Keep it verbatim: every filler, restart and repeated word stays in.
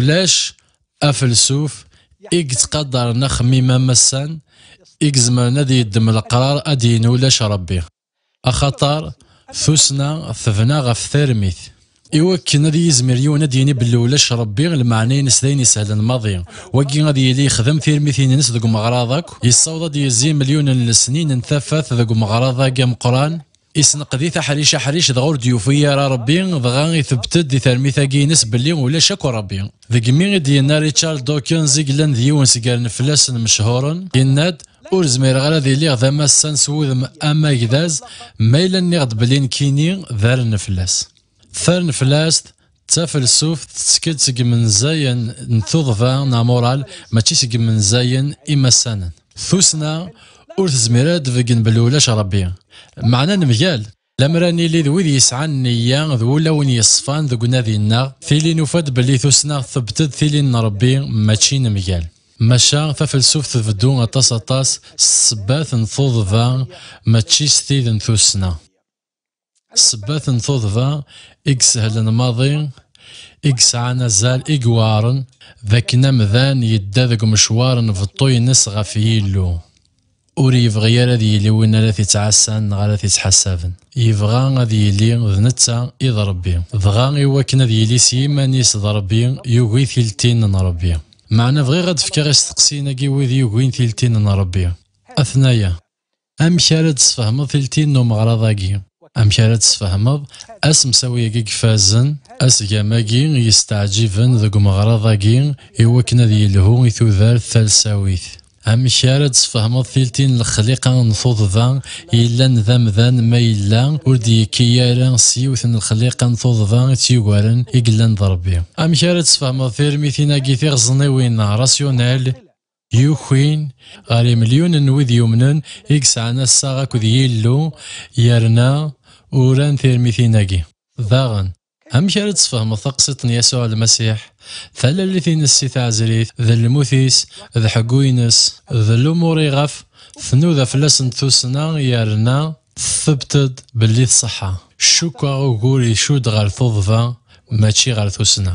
Ulac afelsuf i yettqadaren axemmim amassan i izemren ad yeddem leqrar ad d-yini ulac Ṛebbi. Axaṭer tussna tebna ɣef tarmit. I wakken ad yizmir yiwen ad d-yini belli ulac Ṛebbi, lmeɛna-ines d ayen isehlen maḍi. Wagi ad yili yexdem tirmitin-ines deg umeɣraḍ akk, yessaweḍ ad d-yezzi imelyunen n lesnin n tafat deg umeɣraḍ-agi ameqqran, isneqd-it aḥric aḥric, dɣa ur d-yufi ara Ṛebbi, dɣa itebtet di termit-agi-ines belli ulac akk Ṛebbi. Degmi i d-yenna Richard Dawkins, i yellan d yiwen seg rneflas-nsen mechuren, yenna-d, "Ur zmireɣ ara ad iliɣ d amassan s wudem amagdaz, ma yella nniɣ-d belli nekkini d arneflas." Tarneflast d tafelsuft tettkel-d seg imenzayen n tuḍba neɣ moral, mačči seg imenzayen imassanen. Tussna ur tezmir ara ad d-tbeggen belli ulac Ṛebbi. Meɛna nemgal, lemmer ad nili d wid yesɛan nneyya d wulawen yeṣfan deg unadi-nneɣ, tili nufa-d belli tussna tebded tili n Ṛebbi, mačči nemgal. Maca tafelsuft tbeddu aṭas aṭas s ssebbat n tuḍba, mačči s tid n tussna. Ssebbat n tuḍba i isehlen maḍi, i yesɛan azal, i iweɛren, d akken amdan yedda deg umecwar n beṭṭu-ines ɣef Yillu. Ur yebɣi ara ad yili win ara t-ittɛassan neɣ ara t-ittḥasaben. Yebɣa ad yili d netta i d Ṛebbi. Dɣa i wakken ad yili s yiman-is d Ṛebbi, yugi tiltin n Ṛebbi. Meɛna bɣiɣ ad d-fkeɣ isteqsiyen-agi wid yugin tiltin n Ṛebbi. Atnaya. Amek ara d-tesfehmeḍ tiltin n umeɣraḍ-agi? Amek ara d-tesfehmeḍ asemsawi-agi ifazen, asgam-agi yesteɛǧiben deg umeɣraḍ-agi i wakken ad yelhu i tudert talsawit? Amek ara d-tesfehmeḍ tiltin n lexliqa n tuḍba yellan d amdan ma yella ur d-yekki ara s yiwet n lexliqa n tuḍba i tt-yugaren i yellan d Ṛebbi? Amek ara d-tesfehmeḍ tirmitin-agi tiɣezniwin, rationnel, yukin ɣer imelyunen n wid yumnen i yesɛan assaɣ akked Yillu, yerna uran tirmitin-agi? Daɣen, amek ara d-tesfehmeḍ taqsiṭ n Yasuɛ Lmasiḥ, talalit-ines si teɛzrit, d lmut-is, d ḥeggu-ines, d lumuṛ iɣef tnuda fell-asent tussna, yerna tthebteḍ belli tṣeḥḥa? Cukkeɣ ugur icudd ɣer tuḍba, mačči ɣer tussna.